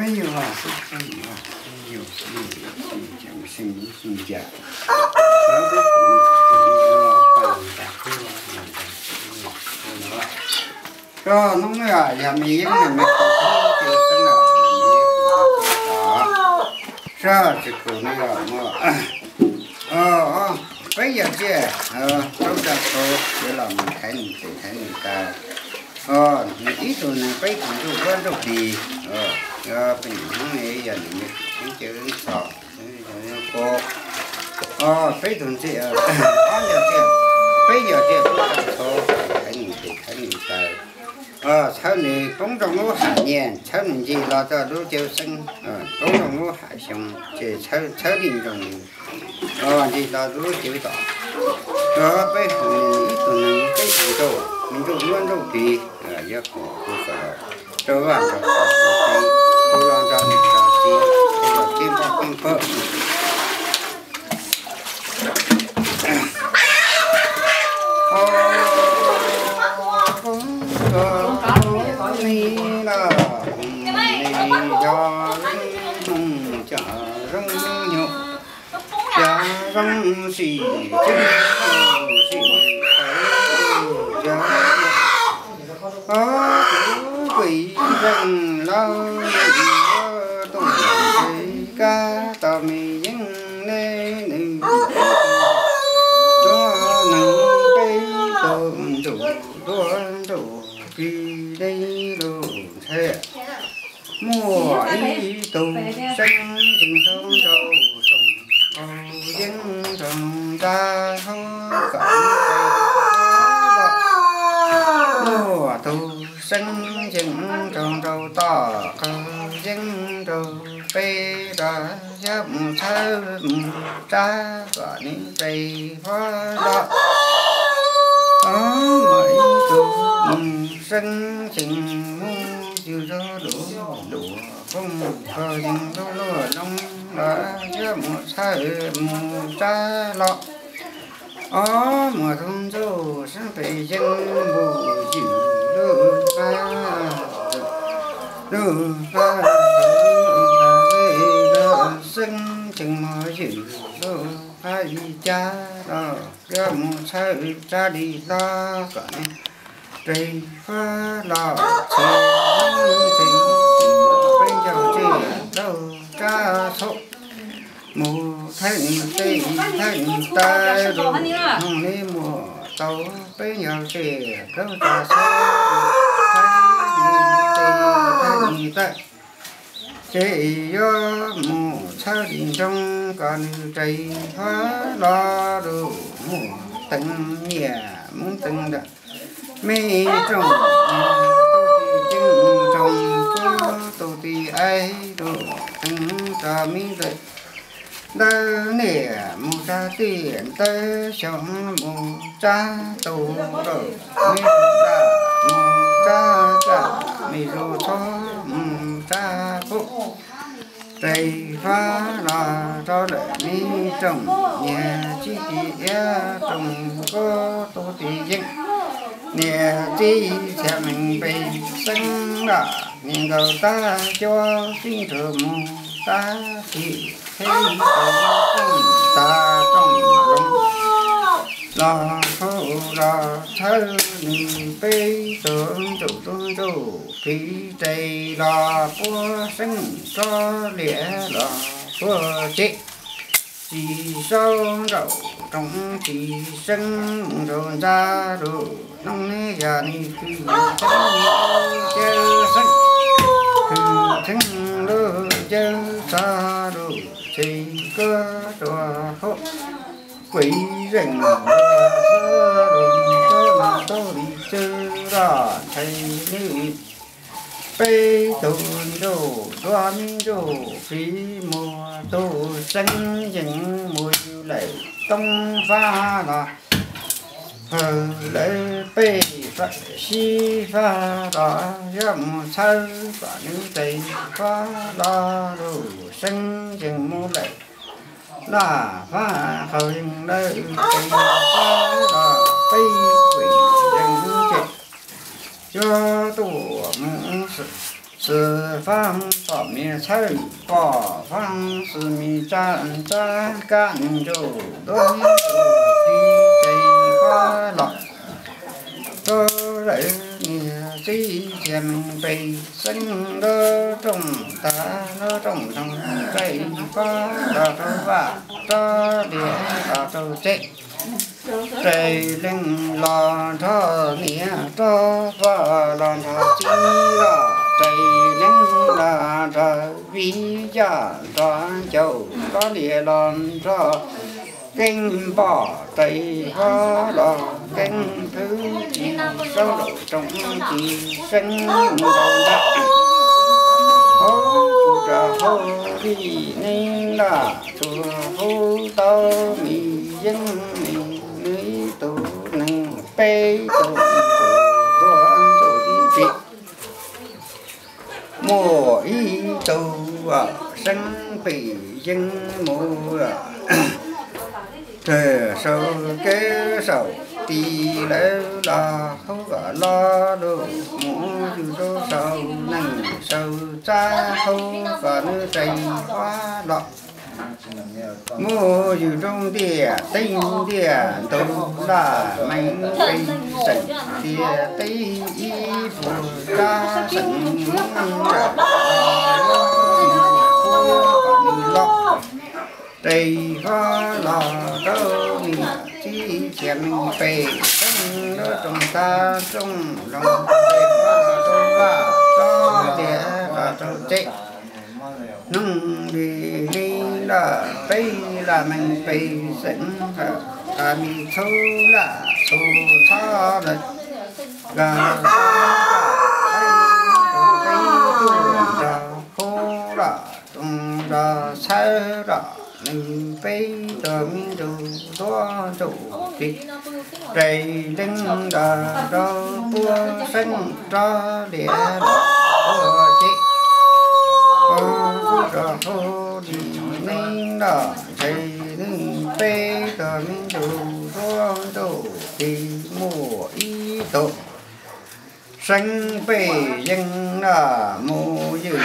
Yog, yog, yog, yog, koj hnub no yog me yeeb no me, sab tsis kus no yog muaj, peb yog tiag, rau tsa tau yuav los mus thaiv nws tes thaiv nws taw. Nws ib tug neeg peb tug ntuj duab ntuj plig, yog peb nim hnub no yog nws me tseeb cia txhos, peb tug ntxim, ob yog tiag, peb yog tiag rau tsa tau thaiv nws tes thaiv nws taw. Txhawb nws poob rau lub hav nyiaj, txhawb nws ncig los rau lub cawv xeeb, poob rau lub hav xyoo, ces txhawb li nroo, ncig los lub cawv tom. Rau peb hu nws ib tug neeg peb tug ntuj, me ntuj duab ntuj plig, yog kuv kuv kom rau vaj rau tsev, kuv los nrog nws tso txiv, kuv los tib npoj tib npawg. Ni na, ni yog zoo cov zoo nyuj, cov zoo sim ceeb sim tawv, cov kuv pem zeej laus tuaj ntxhais kab tau me yeeb ne nws, tuaj neeg peb tug ntsuj duab ntuj plig dej lug ntxhais. Muaj ib tug seeb tseem nrau nrau soom nkaus yeeb nrau nta hauv kom los. Muaj tug seeb tseem nrau nrau tom qhov yeeb nrau peb los, yog mus txhawb mus tsab kom nws tes fab los. Muaj ib tug mus seeb tseem mus yug zog luv luv poob kho yeej luj luj loo los, yog mus txhawb mus tsab los. Ob muaj tug ntsuj seeb pem yeej mus ywm lub pab, lub pab, lub pab, seeb tseem mus ywm lub pab li cas los, yog mus txhawb tsab li hlo kom nws tes fab los, txhawb tseem peb ncaug tseg rau tsab txhua. Mus thawb nws tes thawb nws taw, mus li muaj tau peb ncaug tseg rau tsab txhua. Thawb nws tes thawb nws taw, ces yuav mus txhawb li nroo kom nws tes fab los rau muaj teev nyiaj mus teev ntawm me rooj, tus tij ceeb rooj, tus tij aib rau teev tso me ntawm ntawd niam mus tsab tij ntawd xyoo mus tsab tus rau me zus daj mus tsab tsaj me zus txhob mus tsab pub. Tes fab los rau lawm me rooj, niam tij tij iab rooj nkuaj tus tij yeej, niam tij txhiaj meej pej xeeb los niam nkaus tag cuab tij nrug mus tag tij, teb tau rooj tag rooj zoo los kho los txhawb nws peb tug ntsuj tub ntsuj plig tes los puab seeb tso liam los puab ceg. Tsis saub nraum rooj tsis seeb mus nraum ntxa lug, hnub neb yog nws khwv theeb lub cawv seeb, khwv theeb lub cawv txog lug txhis kuab rua hauv, kuj zeem lug xwb lug txhob mas tau li tsw los ntshai nws. Peb tug ntuj duab me ntuj plig mus, tug seeb yeej mus yug lawm toob fab los, hawm lawv peb fab sib fab los, yuav mus txhawb kom nws tes fab los lug, seeb yeej mus lawm laj fab qhawv yeej lawv tes fab los, peb kuj yeej ces yuav tuaj mus xwb. xwm fav pom me txhawj, pom fav xwm me tsa, tsa kab ntsuj duab ntsuj plig, tes fav los rau lawv niam txiv txhiaj meej pej xeem, nruab rooj tag nruab rooj zoov, tes fav los rau vaj, rau liaj los rau tsev, tes leej los nrog niam, rau pog los nrog txiv, los tes leej los nrog viv, yog nrog ncaus, rau liaj los nrog keeb npoj, tes fav los keeb plhwb, tsis saub nraum rooj, tsis seeb nraum nrab, hauv tsuas rau hauv li neej los tsuas hauv tau me yeeb me, nws ib tug neeg peb tug ntsuj duab ntsuj plig, muaj ib tug seeb pej yeeb mus rau saum kev saum tid, lawv los hauv kom lo lus mus yug rau saum neej saum txaj, hauv kom nws tes fav los mus yug rau ntiaj teb ntiaj ntug, laj mej pej xeem ntiaj teb ib puas tsav xeem, kom nws los tes fav los rau niam txiv txhiaj meej pej xeem, nruab rooj tag rooj zoov, tes fav los rau vaj, rau liaj los rau tsev, hnub li li los peb laj mej pej xeem, qhov me txhub laj txhub txhob lawm, nkag nrog qub los nrog txhawb los nws peb tug me ntsuj duab ntsuj plig, tes leej los rau puag seeb, rau liaj los puag tsev, rau hauv li neej los ntshe nws peb tug me ntsuj duab ntsuj plig, muaj ib tug seeb pej yeeb los mus ywm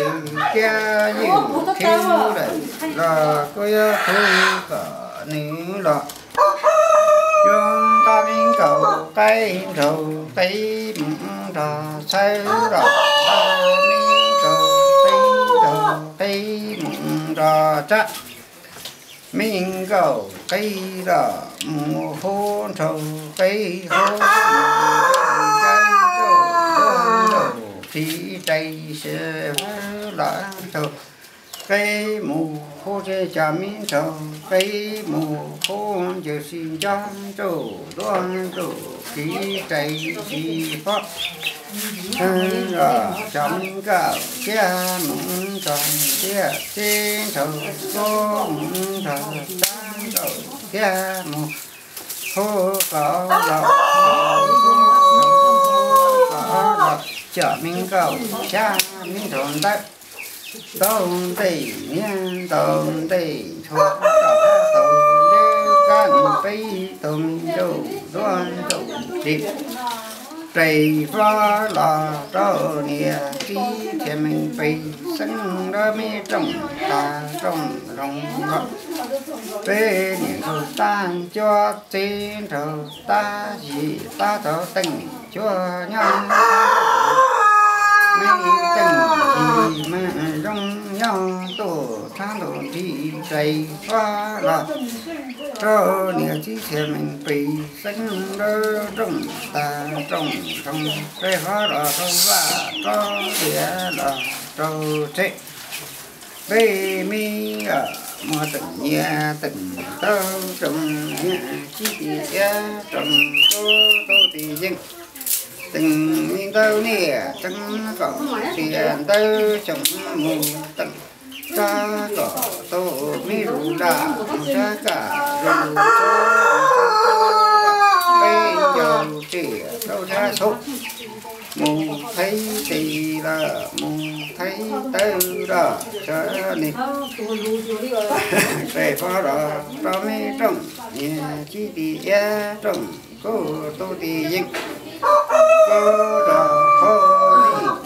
ywm thiab ywm khib lawm los kuj yuav khwv kom nws los. Yuav nqa me nkaum qe nraug qe mus nrog txhawb los, nqa me nkaum qe nraug qe mus nrog tsab, me nkaum qe los mus hu nraug qe, hu ncav nraug qe, tes sawv los nraug qe mus hu, ces cov me nraug qe mus hu, ces sib ncav nraug duab nraug qe, tes sib pab los cov me nkaum thiab mus nrog ntiaj teb nraug duab mus nrog tsab nraug thiab mus hu kom los, kom los cov me nkaum thiab me nraug ntawd ntaus nte niab ntaus nte ntsuag, rau tau lub kab peb tug me ntsuj duab ntsuj plig, tes fav los rau niam txiv txhiaj meej pej xeem, nruab me rooj tag rooj zoov los, peb niam nraug tab cuab txiv nraug tab yim tab tau teem cuab nyob, me teem yim me zoo nyob, ntuj tshav ntuj nti, tes fav los rau niam txiv txhiaj meej pej xeem, nruab rooj tag rooj zoov, tes fav los rau vaj, rau liaj los rau tsev, peb me muaj teem nyias teem tau, tsoom niam txiv tij iab tsoom tub tub tij yeej, teem me ntawd niaj tseem kom tias ntawd xyoo mus teem, tsab kom tau me lus laj mus tsab kam zoo, peb ncaug tsiaj rau tsab xub, mus qhib tis los mus qhib tawb los sawv ni, tes fav los rau me tsoom niam txiv tij iab tsoom tub tub tij yeej, kuv rov qab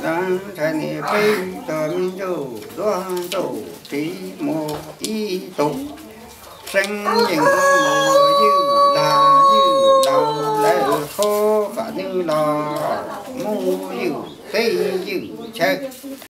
los Ntshai niam peb tug me ntsuj duab ntsuj tsiv mus ib tug, seeb yeej mus ywj dag ywj laus, lawv qhuab qhov nws los mus ywj teb ywj chaw.